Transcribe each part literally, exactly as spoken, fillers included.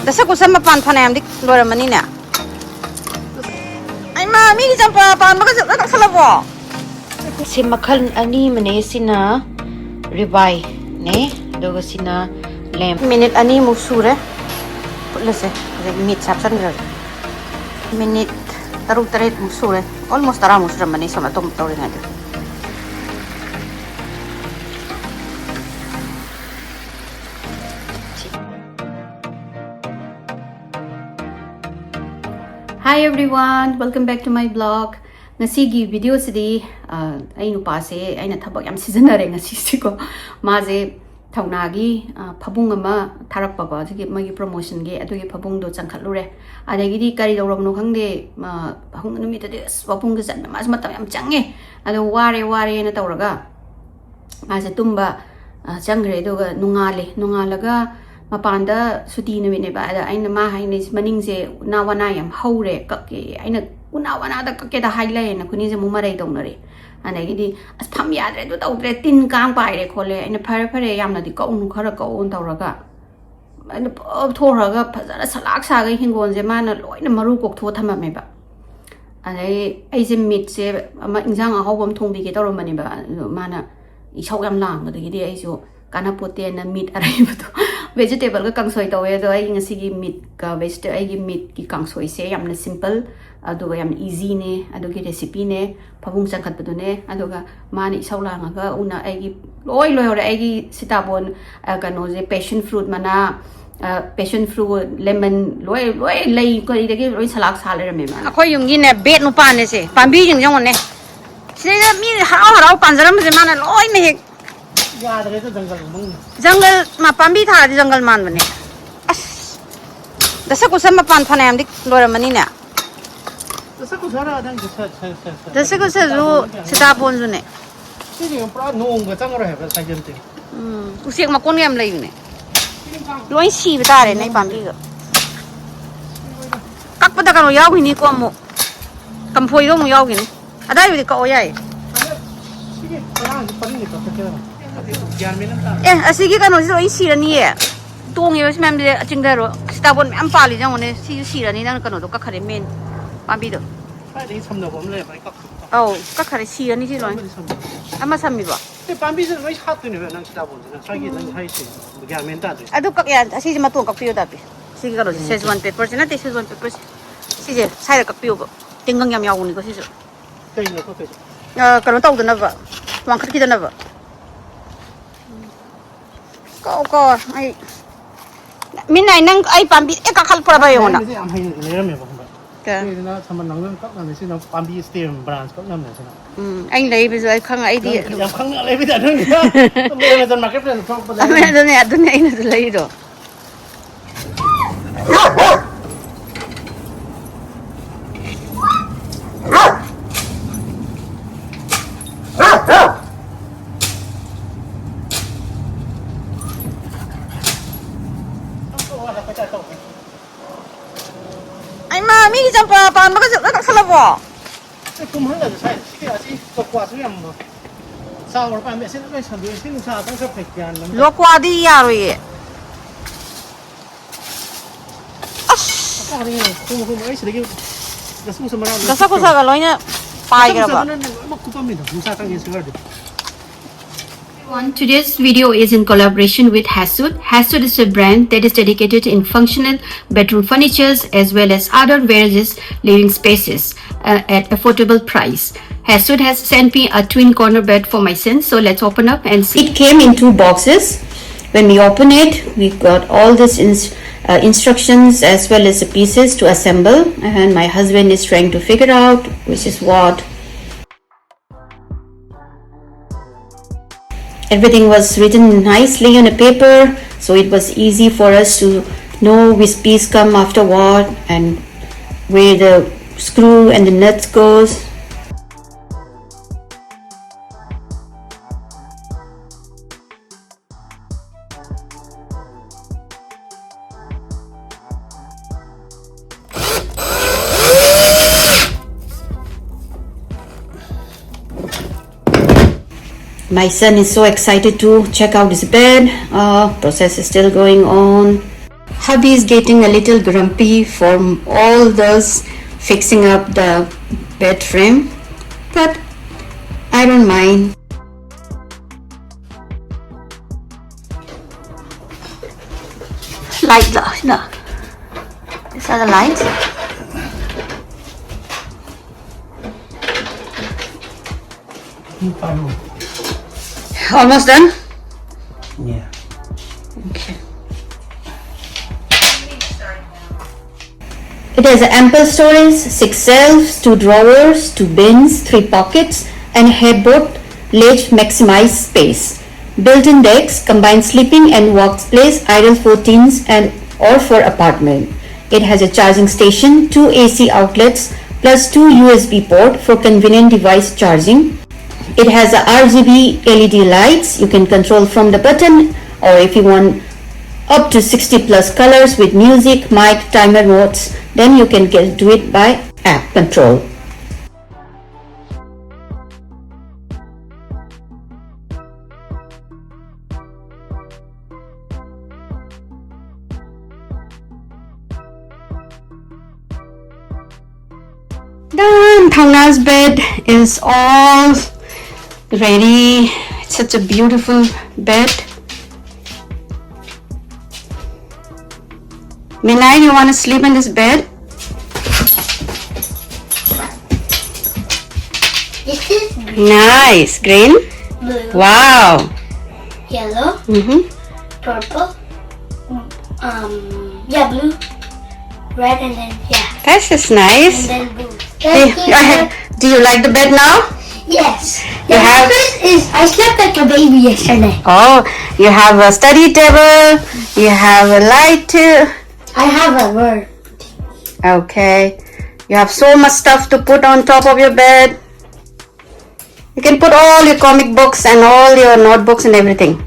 ꯗꯁꯀꯨꯁ ꯃꯄꯥꯟ ꯐꯅꯌꯥꯝꯗꯤ ꯂꯣꯏꯔꯝꯃꯅꯤꯅꯦ꯫ ꯑꯩꯃꯥ, ꯃꯤꯒꯤ ꯆꯝꯄ꯭ꯔꯥ ꯄꯥꯟꯕꯒꯁꯦ ꯂꯣꯏ ꯀꯛꯊꯠꯂꯕꯣ? ꯁꯤ ꯃꯈꯜ ꯑꯅꯤ ꯑꯃꯅꯦ꯫ ꯁꯤꯅ ꯔꯤꯕꯥꯏꯅꯦ, ꯑꯗꯨꯒ ꯁꯤꯅ ꯂꯦꯝ꯫ ꯃꯤꯅꯤꯠ ꯑꯅꯤꯃꯨꯛ ꯁꯨꯔꯦ ꯐꯨꯠꯂꯁꯦ꯫ ꯍꯧꯖꯤꯛ ꯃꯤꯠꯁꯦ ꯍꯥꯞꯆꯤꯟꯈ꯭ꯔꯒꯦ꯫ ꯃꯤꯅꯤꯠ ꯇꯔꯨꯛ ꯇꯔꯦꯠꯃꯨꯛ ꯁꯨꯔꯦ꯫ ꯑꯣꯜꯃꯣꯁ ꯇꯔꯥꯃꯨꯛ ꯁꯨꯔꯝꯃꯅꯤ ꯁꯨꯝ ꯑꯇꯣꯞꯄ ꯇꯧꯔꯤꯉꯩꯗ꯫ Hi everyone, welcome back to my blog. ꯉꯁꯤꯒꯤ ꯚꯤꯗꯤꯑꯣꯁꯤꯗꯤ, ꯑ, ꯑꯩ ꯅꯨꯄꯥꯁꯦ ꯑꯩꯅ ꯊꯕꯛ ꯌꯥꯝ ꯁꯤꯖꯤꯟꯅꯔꯦ ꯉꯁꯤꯁꯤꯀꯣ꯫ ꯃꯥꯁꯦ ꯊꯧꯅꯥꯒꯤ, ꯑ, ꯐꯃꯨꯡ ꯑꯃ ꯊꯥꯔꯛꯄꯀꯣ, ꯑꯗꯨꯒꯤ ꯃꯣꯏꯒꯤ ꯄ꯭ꯔꯣꯃꯣꯁꯟꯒꯤ ꯑꯗꯨꯒꯤ ꯐꯃꯨꯡꯗꯣ ꯆꯪꯈꯠꯂꯨꯔꯦ꯫ ꯑꯗꯒꯤꯗꯤ ꯀꯔꯤ ꯇꯧꯔꯕꯅꯣ ꯈꯪꯗꯦ, ꯑ, ꯍꯧ-, ꯅꯨꯃꯤꯠꯇꯗꯤ ꯑꯁ ꯋꯥꯄꯨꯡꯒ ꯆꯟꯕ ꯃꯥꯁꯨ ꯃꯇꯝ ꯌꯥꯝ ꯆꯪꯉꯦ꯫ ꯑꯗꯣ ꯋꯥꯔꯦ ꯋꯥꯔꯦꯅ ꯇꯧꯔꯒ ꯃꯥꯁꯦ ꯇꯨꯝꯕ, ꯑ, ꯆꯪꯈ꯭ꯔꯦ꯫ ꯑꯗꯨꯒ ꯅꯣꯡꯉꯥꯜꯂꯦ꯫ ꯅꯣꯡꯉꯥꯜꯂꯒ ꯃꯄꯥꯟꯗ ꯁꯨꯇꯤ ꯅꯨꯃꯤꯠꯅꯦꯕ꯫ ꯑꯗ ꯑꯩꯅ ꯃꯥ ꯍꯥꯏꯅꯩꯁꯦ, "ꯃꯅꯤꯡꯁꯦ ꯎꯅꯥ ꯋꯥꯅꯥ ꯌꯥꯝ ꯍꯧꯔꯦ, ꯀꯛꯀꯦ"꯫ ꯑꯩꯅ ꯎꯅꯥ ꯋꯥꯅꯥꯗ ꯀꯛꯀꯦꯗ ꯍꯥꯏ ꯂꯩꯔꯦꯅ ꯑꯩꯈꯣꯏꯅꯤꯁꯦ ꯑꯃꯨꯛ ꯃꯔꯩ ꯇꯧꯅꯔꯦ꯫ ꯑꯗꯒꯤꯗꯤ, "ꯑꯁ, ꯐꯝ ꯌꯥꯗ꯭ꯔꯦ, ꯑꯗꯨ ꯇꯧꯗ꯭ꯔꯦ, ꯇꯤꯟ ꯀꯥꯡ ꯄꯥꯏꯔꯦ ꯈꯣꯠꯂꯦ"꯫ ꯑꯩꯅ, "ꯐꯔꯦ ꯐꯔꯦ, ꯌꯥꯝꯅꯗꯤ ꯀꯛꯎꯅꯨ, ꯈꯔ ꯀꯛꯎꯅ" ꯇꯧꯔꯒ ꯑꯩꯅ ꯄꯨꯂꯞ ꯊꯣꯛꯈ꯭ꯔꯒ ꯐꯖꯅ ꯁꯂꯥꯛ ꯁꯥꯒꯩ ꯍꯤꯡꯒꯣꯜꯁꯦ ꯃꯥꯅ ꯂꯣꯏꯅ ꯃꯔꯨ ꯀꯣꯛꯊꯣꯛꯑ ꯊꯝꯃꯝꯃꯦꯕ꯫ ꯑꯗꯩ ꯑꯩꯁꯦ ꯃꯤꯠꯁꯦ ꯑꯃ ꯏꯟꯖꯥꯡ ꯑꯍꯥꯎꯕ ꯑꯃ ꯊꯣꯡꯕꯤꯒꯦ ꯇꯧꯔꯝꯕꯅꯦꯕ, ꯑꯗꯣ ꯃꯥꯅ ꯏꯁꯧ ꯌꯥꯝ ꯂꯥꯡꯕꯗꯒꯤꯗꯤ ꯑꯩꯁꯨ ꯀꯥꯟꯅꯄꯣꯠꯇꯦꯅ ꯃꯤꯠ ꯑꯔꯩꯕꯗꯣ ꯚꯦꯖꯤꯇꯦꯕꯜꯒ ꯀꯥꯡꯁꯣꯏ ꯇꯧꯋꯦ꯫ ꯑꯗꯣ ꯑꯩ ꯉꯁꯤꯒꯤ ꯃꯤꯠꯀ ꯚꯦꯖꯤꯇꯦ-, ꯑꯩꯒꯤ ꯃꯤꯠꯀꯤ ꯀꯥꯡꯁꯣꯏꯁꯦ ꯌꯥꯝꯅ ꯁꯤꯝꯄꯜ, ꯑꯗꯨꯒ ꯌꯥꯝꯅ ꯏꯖꯤꯅꯦ, ꯑꯗꯨꯒꯤ ꯔꯦꯁꯤꯄꯤꯅꯦ꯫ ꯐꯃꯨꯡ ꯆꯪꯈꯠꯄꯗꯨꯅꯦ꯫ ꯑꯗꯨꯒ ꯃꯥꯅ ꯏꯁꯧ ꯂꯥꯡꯉꯒ ꯎꯅ ꯑꯩꯒꯤ ꯂꯣꯏ ꯂꯣꯏꯍꯧꯔꯦ꯫ ꯑꯩꯒꯤ ꯁꯤꯇꯥꯕꯣꯟ, ꯑ, ꯀꯩꯅꯣꯁꯦ, ꯄꯦꯁꯟ ꯐ꯭ꯔꯨꯠ ꯃꯅꯥ, ꯑ, ꯄꯦꯁꯟ ꯐ꯭ꯔꯨꯠ, ꯂꯦꯃꯟ, ꯂꯣꯏ, ꯂꯣꯏ, ꯂꯩ ꯀꯔꯤꯗꯒꯤ ꯂꯣꯏ ꯁꯂꯥꯛ ꯁꯥ ꯂꯩꯔꯝꯃꯦ ꯃꯥꯅ꯫ ꯑꯩꯈꯣꯏ ꯌꯨꯝꯒꯤꯅꯦ ꯕꯦꯠ ꯅꯨꯄꯥꯅꯦ ꯁꯦ꯫ ꯄꯥꯝꯕꯤꯁꯤꯡꯁꯦ ꯌꯦꯡꯉꯨꯅꯦ꯫ ꯁꯤꯗꯩꯗ ꯃꯤ ꯍꯔꯥꯎ ꯍꯔꯥꯎ ꯄꯥꯟꯖꯔꯝꯕꯁꯦ ꯃꯥꯅ ꯂꯣꯏꯅ ꯍꯦꯛ ꯌꯥꯗ꯭ꯔꯦꯗ, ꯖꯪꯒꯜ ꯃꯅꯨꯡꯅꯤ꯫ ꯖꯪꯒꯜ ꯃꯥ-, ꯄꯥꯝꯕꯤ ꯊꯥꯔꯗꯤ ꯖꯪꯒꯜ ꯃꯥꯟꯕꯅꯦ꯫ ꯑꯁ, ꯗꯁꯀꯨꯁ ꯃꯄꯥꯟ ꯐꯅꯌꯥꯝꯗꯤ ꯂꯣꯏꯔꯝꯃꯅꯤꯅꯦ꯫ ꯗꯁꯀꯨꯁꯔ ꯅꯪ ꯗꯁ-, ꯁ-, ꯁ-, ꯁ-, ꯗꯁꯀꯨꯁꯁꯨ ꯁꯤꯇꯥꯕꯣꯟꯁꯨꯅꯦ꯫ ꯁꯤꯗꯤ ꯄꯨꯔꯥ ꯅꯣꯡꯒ ꯆꯪꯉꯔꯣꯏ ꯍꯥꯏꯕ ꯁꯥꯏꯖꯟꯁꯦ꯫ ꯎꯝ, ꯎꯆꯦꯛ ꯃꯀꯣꯟꯒ ꯌꯥꯝ ꯂꯩꯕꯅꯦ꯫ ꯂꯣꯏ ꯁꯤꯕ ꯇꯥꯔꯦꯅꯦ ꯑꯩ ꯄꯥꯝꯕꯤꯒ꯫ ꯀꯛꯄꯗ ꯀꯩꯅꯣ ꯌꯥꯎꯈꯤꯅꯤꯀꯣ ꯑꯃꯨꯛ꯫ ꯀꯝꯐꯣꯏꯗꯣ ꯑꯃꯨꯛ ꯌꯥꯎꯈꯤꯅꯤ꯫ ꯑꯗꯥꯏꯕꯨꯗꯤ ꯀꯛꯑꯣ ꯌꯥꯏꯌꯦ꯫ ꯁꯤꯒꯤ ꯄꯔꯥꯡꯁꯦ ꯄꯔꯤꯡꯁꯦ ꯀꯛꯊꯠꯀꯦ ꯇꯧꯕ꯫ ꯒ꯭ꯌꯥꯟ ꯃꯦꯟ ꯑꯃ ꯇꯥꯗꯦ꯫ ꯑꯦ, ꯑꯁꯤꯒꯤ ꯀꯩꯅꯣꯁꯤ ꯂꯣꯏ ꯁꯤꯔꯅꯤꯌꯦ꯫ ꯇꯣꯡꯉꯤꯕ ꯁꯤ ꯃꯌꯥꯝꯁꯦ ꯆꯤꯡꯊꯔꯣ꯫ ꯁꯤꯇꯥꯕꯣꯟ ꯃꯌꯥꯝ ꯄꯥꯜꯂꯤꯁꯦ ꯌꯦꯡꯉꯨꯅꯦ꯫ ꯁꯤꯁꯨ ꯁꯤꯔꯅꯤ, ꯅꯪꯅ ꯀꯩꯅꯣꯗꯣ ꯀꯛꯈꯔꯦ, ꯃꯦꯟ ꯄꯥꯝꯕꯤꯗꯣ꯫ ꯀꯥꯏꯗꯒꯤ ꯁꯝꯅꯕ ꯑꯃ ꯂꯩꯔꯕ ꯑꯩ ꯀꯛ ꯑꯧ, ꯀꯛꯈꯔꯦ, ꯁꯤꯔꯅꯤ ꯁꯤ ꯂꯣꯏꯅ꯫ ꯑꯃꯗꯤ ꯁꯝꯅ ꯑꯃ ꯁꯝꯃꯤꯕꯣ? ꯑꯦ ꯄꯥꯝꯕꯤꯁꯤꯅ ꯂꯣꯏ ꯁꯥꯠꯇꯣꯏꯅꯦꯕ ꯅꯪ ꯁꯤꯇꯥꯕꯣꯟꯁꯤꯅ ꯁ꯭ꯋꯥꯏꯒꯤ ꯅꯪ ꯍꯥꯏꯁꯦ꯫ ꯒ꯭ꯌꯥꯟ ꯃꯦꯟ ꯇꯥꯗ꯭ꯔꯦ꯫ ꯑꯗꯨ ꯀꯛ ꯌꯥ-, ꯑꯁꯤꯁꯦ ꯃꯇꯣꯟ ꯀꯛꯄꯤꯌꯣ ꯇꯥꯕꯤ꯫ ꯁꯤꯒꯤ ꯀꯩꯅꯣꯁꯦ, ꯁꯦꯖꯋꯥꯟ ꯄꯦꯄꯔꯁꯦ ꯅꯠꯇꯦ, ꯁꯦꯖꯋꯥꯟ ꯄꯦꯄꯔꯁꯦ꯫ ꯁꯤꯁꯦ ꯁ꯭ꯋꯥꯏꯗ ꯀꯛꯄꯤꯌꯣꯕ꯫ ꯇꯤꯡꯒꯪ ꯌꯥꯝ ꯌꯥꯎꯕꯅꯤꯀꯣ ꯁꯤꯁꯨ꯫ ꯀꯩꯅꯣ ꯀꯛꯇꯣꯏꯁꯦ? ꯑ, ꯀꯩꯅꯣ ꯇꯧꯗꯅꯕ, ꯋꯥꯡꯈꯠꯈꯤꯗꯅꯕ꯫ ꯀꯛꯑꯣ, ꯀꯛꯑꯣ, ꯑꯩ ꯃꯤꯠ ꯅꯥꯏ ꯅꯪ ꯑꯩ ꯄꯥꯝꯕꯤ ꯍꯦꯛ ꯀꯥꯈꯠꯂꯛꯄ꯭ꯔꯕ ꯌꯦꯡꯉꯣ ꯅꯪ꯫ ꯂꯩꯔꯝꯃꯤꯁꯦ ꯌꯥꯝ ꯍꯩꯅ ꯂꯩꯔꯝꯃꯦꯕ ꯈꯪꯕ꯭ꯔꯥ? ꯀ-, ꯁꯤꯁꯤꯅ ꯁꯝꯕꯜ ꯅꯪꯅ ꯀꯛꯅꯕꯅꯦ, ꯁꯤꯅ ꯄꯥꯝꯕꯤ ꯁ꯭ꯇꯦꯝ ꯕ꯭ꯔꯥꯟꯁ ꯀꯛꯅꯕꯅꯦ ꯁꯤꯅ꯫ ꯎꯝ, ꯑꯩꯅ ꯂꯩꯕꯁꯨ ꯑꯩ ꯈꯪꯉꯦ, ꯑꯩꯗꯤ ꯅꯪ ꯌꯥꯝ ꯈꯪꯅ ꯂꯩꯕ ꯇꯥꯏꯞ ꯅꯪꯗꯤ꯫ ꯑꯗꯨꯝ Amazon Marketplace ꯊꯣꯛꯂꯛꯄꯗ ꯑꯗꯨꯅꯦ, ꯑꯗꯨꯅꯦ, ꯑꯗꯨꯅꯦ ꯑꯩꯅꯁꯨ ꯂꯩꯔꯤꯗꯣ꯫ ꯑꯩꯃꯥ, ꯃꯤꯒꯤ ꯆꯝꯄ꯭ꯔꯥ ꯄꯥꯟꯕꯒꯁꯦ ꯂꯣꯏ ꯀꯛꯊꯠꯂꯕꯣ? ꯁꯤ ꯀꯨꯝꯍꯜꯂꯁꯨ ꯁ꯭ꯋꯥꯏꯗ ꯁꯤꯒꯤ ꯑꯁꯤ ꯆꯧꯀ꯭ꯋꯥꯁꯨ ꯌꯥꯝ ꯆꯥꯎꯔ ꯄꯥꯝꯃꯦ꯫ ꯑꯁꯤꯗ ꯂꯣꯏ ꯁꯟꯗꯣꯛꯑꯦ꯫ ꯁꯤ ꯅꯨꯡꯁꯥ ꯈꯔ ꯈꯔ ꯐꯩ ꯒ꯭ꯌꯥꯟ ꯑꯃ ꯇꯥꯗꯦ꯫ ꯂꯣꯀ꯭ꯋꯥꯗꯤ ꯌꯥꯔꯣꯏꯌꯦ꯫ ꯑꯁ! ꯃꯈꯥꯗ ꯌꯦꯡꯉꯣ, ꯈꯣꯡ ꯈꯣꯡ ꯑꯩ ꯁꯤꯗꯒꯤ ꯒꯁ ꯒꯨꯁ ꯃꯔꯥꯡ ꯂꯣꯏ ꯒꯁ ꯒꯨꯁꯒ ꯂꯣꯏꯅ ꯒꯁ ꯄꯥꯏꯈ꯭ꯔꯕ꯫ ꯒꯨꯁꯗꯨꯅꯅꯦ ꯂꯣꯏꯅꯃꯛ ꯀꯨꯞꯄꯝꯃꯤꯗꯣ ꯅꯨꯡꯁꯥ ꯈꯔ ꯌꯦꯡꯁꯤꯜꯂꯨꯔꯗꯤ꯫ Everyone, today's video is in collaboration with Hasud. Hasud is a brand that is dedicated in functional bedroom furnitures as well as other various living spaces uh, at affordable price. Hasud has sent me a twin corner bed for my son, so let's open up and see. It came in two boxes. When we open it, we got all this ins- uh, instructions as well as the pieces to assemble, and my husband is trying to figure out which is what. Everything was written nicely on a paper, so it was easy for us to know which piece come after what and where the screw and the nuts goes. My son is so excited to check out his bed. Uh, process is still going on. Hubby is getting a little grumpy for all those fixing up the bed frame, but I don't mind. Light, no. These are the lights. Almost done? Yeah. Okay. It has ample storage, six shelves, two drawers, two bins, three pockets, and a headboard ledge maximize space. Built-in decks combine sleeping and workplace, ideal for teens and or for apartment. It has a charging station, two A C outlets, plus two U S B port for convenient device charging. It has a R G B L E D lights you can control from the button, or if you want up to sixty plus colors with music, mic, timer modes, then you can get, do it by app control. Done. Thangna's bed is all ready. It's such a beautiful bed. Minai, you want to sleep in this bed? This is green, nice. Green? Blue. Wow. Yellow. Mm-hmm. Purple. Um, yeah, blue. Red and then, yeah. This is nice. And then blue. Do you, do you like the bed now? Yes. You have, is I slept like a baby yesterday. Oh, you have a study table. You have a light too. I have a word. Okay. You have so much stuff to put on top of your bed. You can put all your comic books and all your notebooks and everything.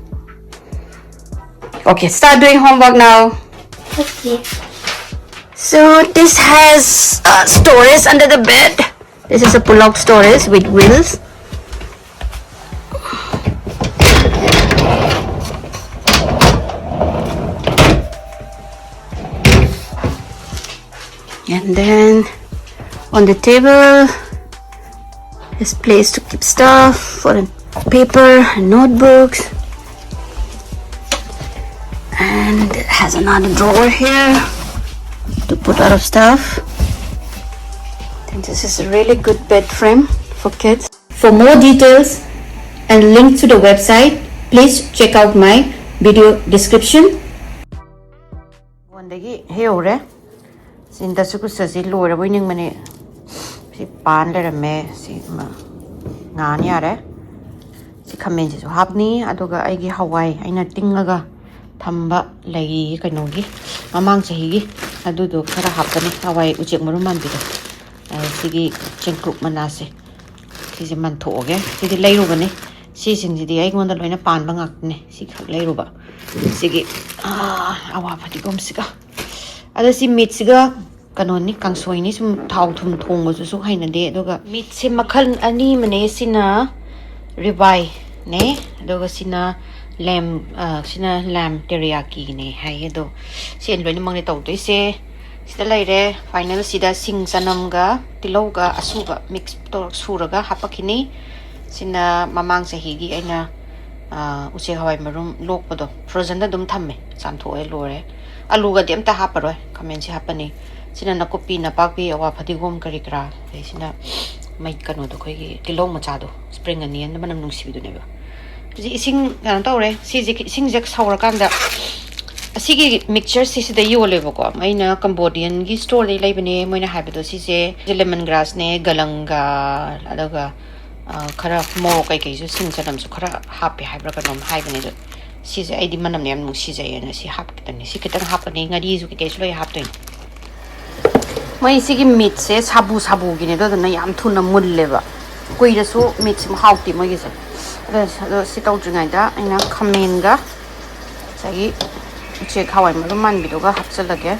Okay, start doing homework now. Okay. So this has uh, storage under the bed. This is a pull-out storage with wheels. And then on the table is place to keep stuff, for paper and notebooks. And it has another drawer here to put a lot of stuff. And this is a really good bed frame for kids. For more details and link to the website, please check out my video description. ꯐꯣꯟꯗꯒꯤ ꯍꯦꯛꯎꯔꯦ꯫ ꯁꯤ ꯗꯁꯀꯨꯁꯁꯤ ꯂꯣꯏꯔꯕꯣꯏ ꯅꯤꯡꯕꯅꯦ꯫ ꯁꯤ ꯄꯥꯟ ꯂꯩꯔꯝꯃꯦ꯫ ꯁꯤ ꯑꯃ ꯉꯥꯟ ꯌꯥꯔꯦ꯫ ꯁꯤ ꯈꯥꯃꯦꯟꯁꯤꯁꯨ ꯍꯥꯞꯅꯤ꯫ ꯑꯗꯨꯒ ꯑꯩꯒꯤ ꯍꯋꯥꯏ ꯑꯩꯅ ꯇꯤꯡꯉꯒ ꯊꯝꯕ ꯂꯩ, ꯀꯩꯅꯣꯒꯤ, ꯃꯃꯥꯡ ꯆꯍꯤꯒꯤ, ꯑꯗꯨꯗꯣ ꯈꯔ ꯍꯥꯞꯀꯅꯤ꯫ ꯍꯋꯥꯏ ꯎꯆꯦꯛ ꯃꯔꯨ ꯃꯥꯟꯕꯤꯗꯣ꯫ ꯑ, ꯁꯤꯒꯤ ꯆꯦꯡꯀꯨꯞ ꯃꯅꯥꯁꯦ, ꯁꯤꯁꯦ ꯃꯟꯊꯣꯛꯑꯒꯦ꯫ ꯁꯤꯗꯤ ꯂꯩꯔꯨꯕꯅꯦ꯫ ꯁꯤꯁꯤꯡꯁꯤꯗꯤ ꯑꯩꯉꯣꯟꯗ ꯂꯣꯏꯅ ꯄꯥꯟꯕ ꯉꯥꯛꯇꯅꯦ꯫ ꯁꯤꯈꯛ ꯂꯩꯔꯨꯕ꯫ ꯁꯤꯒꯤ, ꯑꯥ, ꯑꯋꯥ ꯐꯗꯤꯒꯣꯝꯁꯤꯒ꯫ ꯑꯗꯣ ꯁꯤ ꯃꯤꯠꯁꯤꯒ ꯀꯩꯅꯣꯅꯤ, ꯀꯥꯡꯁꯣꯏꯅꯤ꯫ ꯁꯨꯝ ꯊꯥꯎ ꯊꯨꯝ ꯊꯣꯡꯕꯁꯨ ꯁꯨꯛ ꯍꯩꯅꯗꯦ꯫ ꯑꯗꯨꯒ ꯃꯤꯠꯁꯦ ꯃꯈꯜ ꯑꯅꯤ ꯑꯃꯅꯦ꯫ ꯁꯤꯅ ꯔꯤꯕꯥꯏꯅꯦ, ꯑꯗꯨꯒ ꯁꯤꯅ lamb, ꯑ, ꯁꯤꯅ lamb ꯇꯦꯔꯤꯌꯥꯀꯤꯅꯦ ꯍꯥꯏꯌꯦ꯫ ꯑꯗꯣ ꯁꯤ ꯂꯣꯏꯅꯃꯛꯅꯦ ꯇꯧꯗꯣꯏꯁꯦ꯫ ꯁꯤꯗ ꯂꯩꯔꯦ꯫ Final ꯁꯤꯗ ꯁꯤꯡ ꯆꯅꯝꯒ ꯇꯤꯜꯍꯧꯒ ꯑꯁꯨꯕ mix ꯇꯧꯔ ꯁꯨꯔꯒ ꯍꯥꯄꯛꯈꯤꯅꯤ꯫ ꯁꯤꯅ ꯃꯃꯥꯡ ꯆꯍꯤꯒꯤ ꯑꯩꯅ, ꯑ, ꯎꯆꯦꯛ ꯍꯋꯥꯏ ꯃꯔꯨꯝ ꯂꯣꯛꯄꯗꯣ frozen ꯗ ꯑꯗꯨꯝ ꯊꯝꯃꯦ, ꯆꯥꯝꯊꯣꯛꯑꯦ ꯂꯣꯏꯔꯦ꯫ ꯑꯂꯨꯒꯗꯤ ꯑꯝꯇ ꯍꯥꯞꯄꯔꯣꯏ, ꯈꯥꯃꯦꯟꯁꯤ ꯍꯥꯞꯄꯅꯤ꯫ ꯁꯤꯅ ꯅꯥꯀꯨꯞꯄꯤ, ꯅꯄꯥꯛꯄꯤ, ꯑꯋꯥ ꯐꯗꯤꯒꯣꯝ ꯀꯔꯤ ꯀꯔꯥ, ꯑꯗꯩ ꯁꯤꯅ ꯃꯩ ꯀꯩꯅꯣꯗꯣ, ꯑꯩꯈꯣꯏꯒꯤ ꯇꯤꯜꯍꯧ ꯃꯆꯥꯗꯣ, spring onion ꯗꯣ, ꯃꯅꯝ ꯅꯨꯡꯁꯤꯕꯤꯗꯨꯅꯦꯕ꯫ ꯍꯧꯖꯤꯛ ꯏꯁꯤꯡ ꯀꯩꯅꯣ ꯇꯧꯔꯦ꯫ ꯁꯤꯁꯦ, ꯏꯁꯤꯡꯁꯦ ꯁꯧꯔꯀꯥꯟꯗ ꯑꯁꯤꯒꯤ mixture ꯁꯤ ꯁꯤꯗ ꯌꯣꯜꯂꯦꯕꯀꯣ꯫ ꯑꯩꯅ Cambodian ꯒꯤ store ꯗꯩ ꯂꯩꯕꯅꯦ꯫ ꯃꯣꯏꯅ ꯍꯥꯏꯕꯗꯣ ꯁꯤꯁꯦ lemon grass ꯅꯦ, ꯒꯂꯪꯒ, ꯑꯗꯨꯒ, ꯑ, ꯈꯔ ꯃꯣꯔꯣꯛ ꯀꯩꯀꯩꯁꯨ, ꯁꯤꯡ ꯆꯅꯝꯁꯨ ꯈꯔ ꯍꯥꯞꯄꯦ ꯍꯥꯏꯕ꯭ꯔꯥ ꯀꯩꯅꯣꯝ ꯍꯥꯏꯕꯅꯦ꯫ ꯑꯗꯣ ꯁꯤꯁꯦ ꯑꯩꯗꯤ ꯃꯅꯝꯅ ꯌꯥꯝ ꯅꯨꯡꯁꯤꯖꯩꯌꯦꯅ ꯁꯤ ꯍꯥꯞꯀꯗꯕꯅꯤ꯫ ꯁꯤ ꯈꯤꯇꯪ ꯍꯥꯞꯄꯅꯤ, ꯉꯥꯔꯤꯁꯨ ꯀꯩꯀꯩꯁꯨ ꯂꯣꯏ ꯍꯥꯞꯇꯣꯏꯅꯤ꯫ ꯃꯣꯏ ꯁꯤꯒꯤ ꯃꯤꯠꯁꯦ ꯁꯥꯕꯨ ꯁꯥꯕꯨꯒꯤꯅꯦ, ꯑꯗꯨꯗꯨꯅ ꯌꯥꯝ ꯊꯨꯅ ꯃꯨꯜꯂꯦꯕ꯫ ꯀꯨꯏꯔꯁꯨ ꯃꯤꯠꯁꯤ ꯍꯥꯎꯇꯦ ꯃꯣꯏꯒꯤꯁꯦ꯫ ꯑꯗꯣ, ꯑꯗꯣ ꯁꯤ ꯇꯧꯗ꯭ꯔꯤꯉꯩꯗ ꯑꯩꯅ ꯈꯥꯃꯦꯟꯒ ꯉꯁꯥꯏꯒꯤ ꯎꯆꯦꯛ ꯍꯋꯥꯏ ꯃꯔꯨ ꯃꯥꯟꯕꯤꯗꯨꯒ ꯍꯥꯞꯆꯤꯜꯂꯒꯦ꯫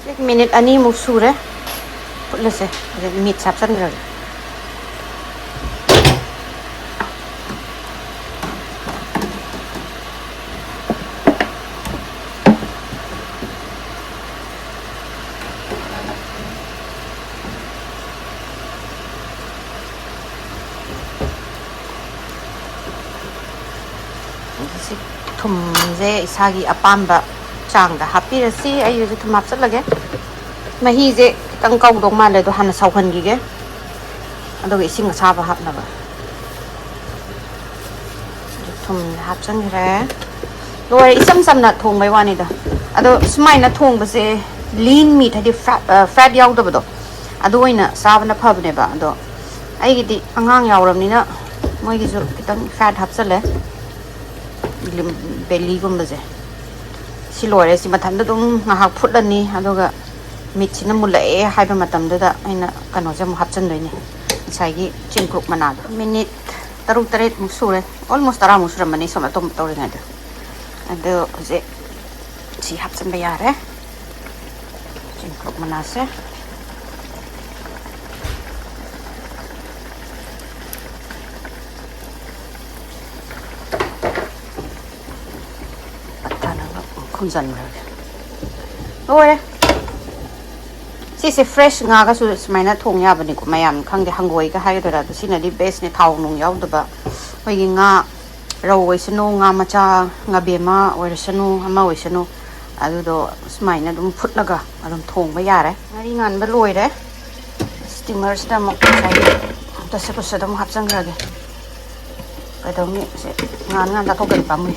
ꯁꯤ ꯃꯤꯅꯤꯠ ꯑꯅꯤꯃꯨꯛ ꯁꯨꯔꯦ꯫ ꯐꯨꯠꯂꯁꯦ꯫ ꯑꯗꯩ ꯃꯤꯠꯁꯦ ꯍꯥꯞꯆꯤꯟꯈ꯭ꯔꯒꯦ꯫ ꯊꯨꯝꯁꯦ ꯏꯁꯥꯒꯤ ꯑꯄꯥꯝꯕ ꯆꯥꯡꯗ ꯍꯥꯞꯄꯤꯔꯁꯤ꯫ ꯑꯩ ꯍꯧꯖꯤꯛ ꯊꯨꯝ ꯍꯥꯞꯆꯤꯜꯂꯒꯦ꯫ ꯃꯍꯤꯁꯦ ꯈꯤꯇꯪ ꯀꯧꯗꯧ ꯃꯥꯜꯂꯦ, ꯑꯗꯣ ꯍꯥꯟꯅ ꯁꯧꯍꯟꯈꯤꯒꯦ, ꯑꯗꯨꯒ ꯏꯁꯤꯡ ꯑꯁꯥꯕ ꯍꯥꯞꯅꯕ꯫ ꯊꯨꯝ ꯍꯥꯞꯆꯤꯟꯈ꯭ꯔꯦ꯫ ꯂꯣꯏꯔꯦ, ꯏꯆꯝ ꯆꯝꯅ ꯊꯣꯡꯕꯩ ꯋꯥꯅꯤꯗ꯫ ꯑꯗꯣ ꯁꯨꯃꯥꯏꯅ ꯊꯣꯡꯕꯁꯦ, ꯂꯤꯟ ꯃꯤꯠ ꯍꯥꯏꯗꯤ ꯐꯦꯠ, ꯐꯦꯠ ꯌꯥꯎꯗꯕꯗꯣ, ꯑꯗꯨ ꯑꯣꯏꯅ ꯆꯥꯕꯅ ꯐꯕꯅꯦꯕ꯫ ꯑꯗꯣ ꯑꯩꯒꯤꯗꯤ ꯑꯉꯥꯡ ꯌꯥꯎꯔꯕꯅꯤꯅ ꯃꯣꯏꯒꯤꯁꯨ ꯈꯤꯇꯪ ꯐꯦꯠ ꯍꯥꯞꯆꯜꯂꯦ꯫ ꯕꯦꯂꯤꯒꯨꯝꯕꯁꯦ꯫ ꯁꯤ ꯂꯣꯏꯔꯦ꯫ ꯁꯤ ꯃꯊꯟꯗ ꯑꯗꯨꯝ ꯉꯥꯏꯍꯥꯛ ꯐꯨꯠꯂꯅꯤ, ꯑꯗꯨꯒ ꯃꯤꯠꯁꯤꯅ ꯃꯨꯜꯂꯛꯑꯦ ꯍꯥꯏꯕ ꯃꯇꯝꯗꯨꯗ ꯑꯩꯅ ꯀꯩꯅꯣꯁꯦ ꯑꯃꯨꯛ ꯍꯥꯞꯆꯤꯟꯗꯣꯏꯅꯦ, ꯉꯁꯥꯏꯒꯤ ꯆꯦꯡꯀ꯭ꯔꯨꯞ ꯃꯅꯥꯗꯣ꯫ ꯃꯤꯅꯤꯠ ꯇꯔꯨꯛ ꯇꯔꯦꯠꯃꯨꯛ ꯁꯨꯔꯦ, ꯑꯣꯜꯃꯣꯁ ꯇꯔꯥꯃꯨꯛ ꯁꯨꯔꯝꯃꯅꯤ ꯁꯨꯝ ꯑꯇꯣꯝꯕ ꯇꯧꯔꯤꯉꯩꯗ꯫ ꯑꯗꯣ ꯍꯧꯖꯤꯛ ꯁꯤ ꯍꯥꯞꯆꯤꯟꯕ ꯌꯥꯔꯦ꯫ ꯆꯦꯡꯀ꯭ꯔꯨꯞ ꯃꯅꯥꯁꯦ꯫ ꯄꯠꯊꯅꯕ ꯈꯨꯝꯖꯤꯟꯈ꯭ꯔꯒꯦ꯫ ꯂꯣꯏꯔꯦ꯫ ꯁꯤꯁꯦ ꯐ꯭ꯔꯦꯁ ꯉꯥꯒꯁꯨ ꯁꯨꯃꯥꯏꯅ ꯊꯣꯡ ꯌꯥꯕꯅꯤꯀꯣ ꯃꯌꯥꯝ, ꯈꯪꯗꯦ, ꯍꯪꯒꯣꯏꯒ ꯍꯥꯏꯒꯗꯣꯏꯔꯥ, ꯑꯗꯣ ꯁꯤꯅꯗꯤ ꯕꯦꯁꯅꯦ, ꯊꯥꯎ ꯅꯨꯡ ꯌꯥꯎꯗꯕ꯫ ꯑꯩꯈꯣꯏꯒꯤ ꯉꯥ, ꯔꯧ ꯑꯣꯏꯁꯅꯨ, ꯉꯥ ꯃꯆꯥ, ꯉꯥꯕꯦꯝꯃ ꯑꯣꯏꯔꯁꯅꯨ, ꯑꯃ ꯑꯣꯏꯁꯅꯨ, ꯑꯗꯨꯗꯣ ꯁꯨꯃꯥꯏꯅ ꯑꯗꯨꯝ ꯐꯨꯠꯂꯒ ꯑꯗꯨꯝ ꯊꯣꯡꯕ ꯌꯥꯔꯦ꯫ ꯉꯥꯔꯤ ꯉꯥꯟꯕ ꯂꯣꯏꯔꯦ꯫ ꯁ꯭ꯇꯤꯃꯔꯁꯤꯗ ꯑꯃꯨꯛ ꯉꯁꯥꯏꯒꯤ ꯗꯁꯀꯨꯁꯇ ꯑꯃꯨꯛ ꯍꯥꯞꯆꯤꯟꯈ꯭ꯔꯒꯦ꯫ ꯀꯩꯗꯧꯅꯤ? ꯁꯦ ꯉꯥꯟ ꯉꯥꯟ ꯆꯥꯊꯣꯛꯇ꯭ꯔꯗꯤ ꯄꯥꯝꯃꯨꯏ꯫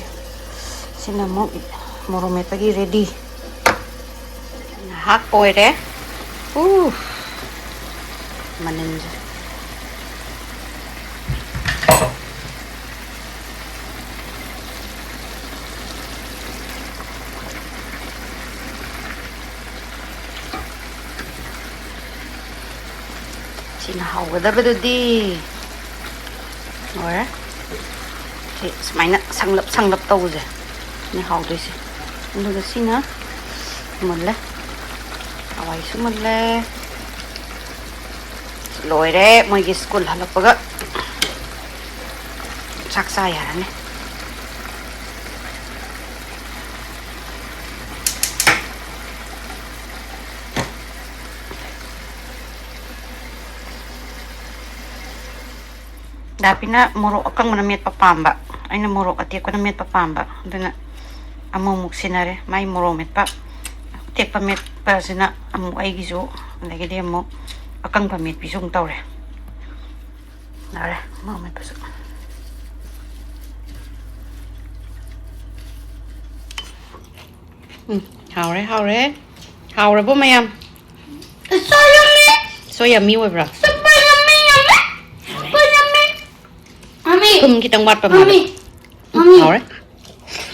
ꯁꯤꯅ ꯑꯃꯨꯛ ꯃꯣꯔꯣꯛ ꯃꯦꯠꯄꯒꯤ ꯔꯦꯗꯤ꯫ ꯉꯥꯏꯍꯥꯛ ꯑꯣꯏꯔꯦ꯫ ꯎ, ꯃꯅꯤꯟꯁꯦ꯫ ꯁꯤꯅ ꯍꯥꯎꯒꯗꯕꯗꯨꯗꯤ꯫ ꯂꯣꯏꯔꯦ꯫ ꯁꯤ ꯁꯨꯃꯥꯏꯅ ꯁꯪꯂꯞ ꯁꯪꯂꯞ ꯇꯧꯕꯁꯦ ꯁꯤꯅ ꯍꯥꯎꯗꯣꯏꯁꯦ꯫ ꯑꯗꯨꯒ ꯁꯤꯅ ꯃꯨꯜꯂꯦ꯫ ꯍꯋꯥꯏꯁꯨ ꯃꯨꯜꯂꯦ꯫ ꯂꯣꯏꯔꯦ꯫ ꯃꯣꯏꯒꯤ ꯁ꯭ꯀꯨꯜ ꯍꯜꯂꯛꯄꯒ ꯆꯥꯛ ꯆꯥ ꯌꯥꯔꯅꯤ꯫ ꯗꯥꯄꯤꯅ ꯃꯣꯔꯣꯛ ꯑꯀꯪꯕꯅ ꯃꯦꯠꯄ ꯄꯥꯝꯕ꯫ ꯑꯩꯅ ꯃꯣꯔꯣꯛ ꯑꯇꯦꯛꯄꯅ ꯃꯦꯠꯄ ꯄꯥꯝꯕ, ꯑꯗꯨꯅ ꯑꯃꯨꯛ ꯑꯃꯨꯛ ꯁꯤꯟꯅꯔꯦ꯫ ꯃꯥꯏ ꯃꯣꯔꯣꯛ ꯃꯦꯠꯄ ꯑꯇꯦꯛꯄ ꯃꯦꯠꯄꯁꯤꯅ ꯑꯃꯨꯛ ꯑꯩꯒꯤꯁꯨ, ꯑꯗꯒꯤꯗꯤ ꯑꯃꯨꯛ ꯑꯀꯪꯕ ꯃꯦꯠꯄꯤꯁꯨ ꯑꯃꯨꯛ ꯇꯧꯔꯦ꯫ ꯌꯥꯔꯦ, ꯃꯣꯔꯣꯛ ꯃꯦꯠꯄꯁꯨ꯫ ꯎꯝ, ꯍꯥꯎꯔꯦ, ꯍꯥꯎꯔꯦ꯫ ꯍꯥꯎꯔꯕꯣ ꯃꯌꯥꯝ? It's so yummy. So yummy ꯑꯣꯏꯕ꯭ꯔꯥ? Super yummy, yummy. Super yummy. Mommy. ꯊꯨꯝ ꯈꯤꯇꯪ ꯋꯥꯠꯄ ꯃꯥꯜꯂꯦ꯫ Mommy. ꯎꯝ, mommy. ꯍꯥꯎꯔꯦ꯫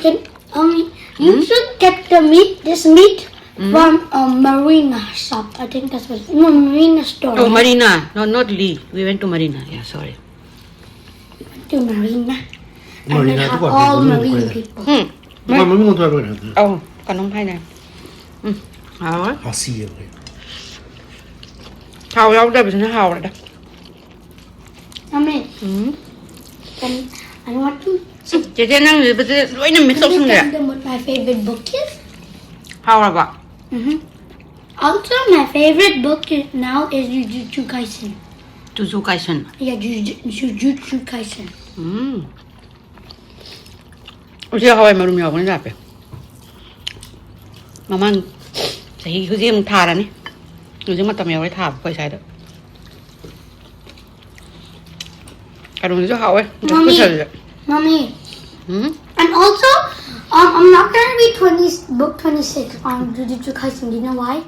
Can, mommy, you um? Should get the meat, this meat, um? From a marina shop. I think that's what, no, marina store. Oh, right? Marina. No, not Lee. We went to Marina. Yeah, sorry. To marina. And then have ꯑꯗꯨꯒ all ꯃꯔꯤꯅ marine ꯀꯣꯏꯔꯦ꯫ People. ꯎꯝ꯫ ꯃꯥ ꯃꯃꯤꯡ ꯑꯣꯟꯊꯣꯔꯛꯄ ꯀꯩꯅꯣ꯫ ꯑꯧ, ꯀꯩꯅꯣꯝ ꯍꯥꯏꯅꯦ꯫ ꯎꯝ, ꯍꯥꯎꯋꯦ꯫ ꯍꯥꯁꯤ ꯑꯩꯈꯣꯏ꯫ ꯊꯥꯎ ꯌꯥꯎꯗꯕꯁꯤꯅ ꯍꯥꯎꯔꯦꯗ꯫ Mommy, um. Can, I want to ꯎꯝ, ꯆꯦꯆꯦ, ꯅꯪ ꯏꯕꯁꯦ ꯂꯣꯏꯅ mix can you ꯇꯧꯁꯤꯟꯈ꯭ꯔꯦ꯫ Tell them what my favorite book is? ꯍꯥꯎꯔꯕ? Mm-hmm. Also, my favorite book is, now is Jujutsu Kaisen. Jujutsu Kaisen. Yeah, Juju-, Jujutsu Kaisen. ꯎꯝ꯫ ꯎꯆꯦ ꯍꯋꯥꯏ ꯃꯔꯨꯝ ꯌꯥꯎꯕꯅꯤ ꯂꯥꯛꯄꯦ꯫ ꯃꯃꯥꯡ ꯆꯍꯤ ꯍꯧꯖꯤꯛ ꯑꯃꯨꯛ ꯊꯥꯔꯅꯤ꯫ ꯍꯧꯖꯤꯛ ꯃꯇꯝ ꯌꯧꯔꯦ ꯊꯥꯕ ꯑꯩꯈꯣꯏ ꯁ꯭ꯋꯥꯏꯗ꯫ ꯀꯩꯅꯣꯁꯤꯁꯨ ꯍꯥꯎꯋꯦ꯫ Mommy, ꯀꯨꯁꯜꯁꯦ꯫ Mommy. Um? And also, um, I'm not gonna read twenty, book twenty-six on Jujutsu Kaisen. Do you know why?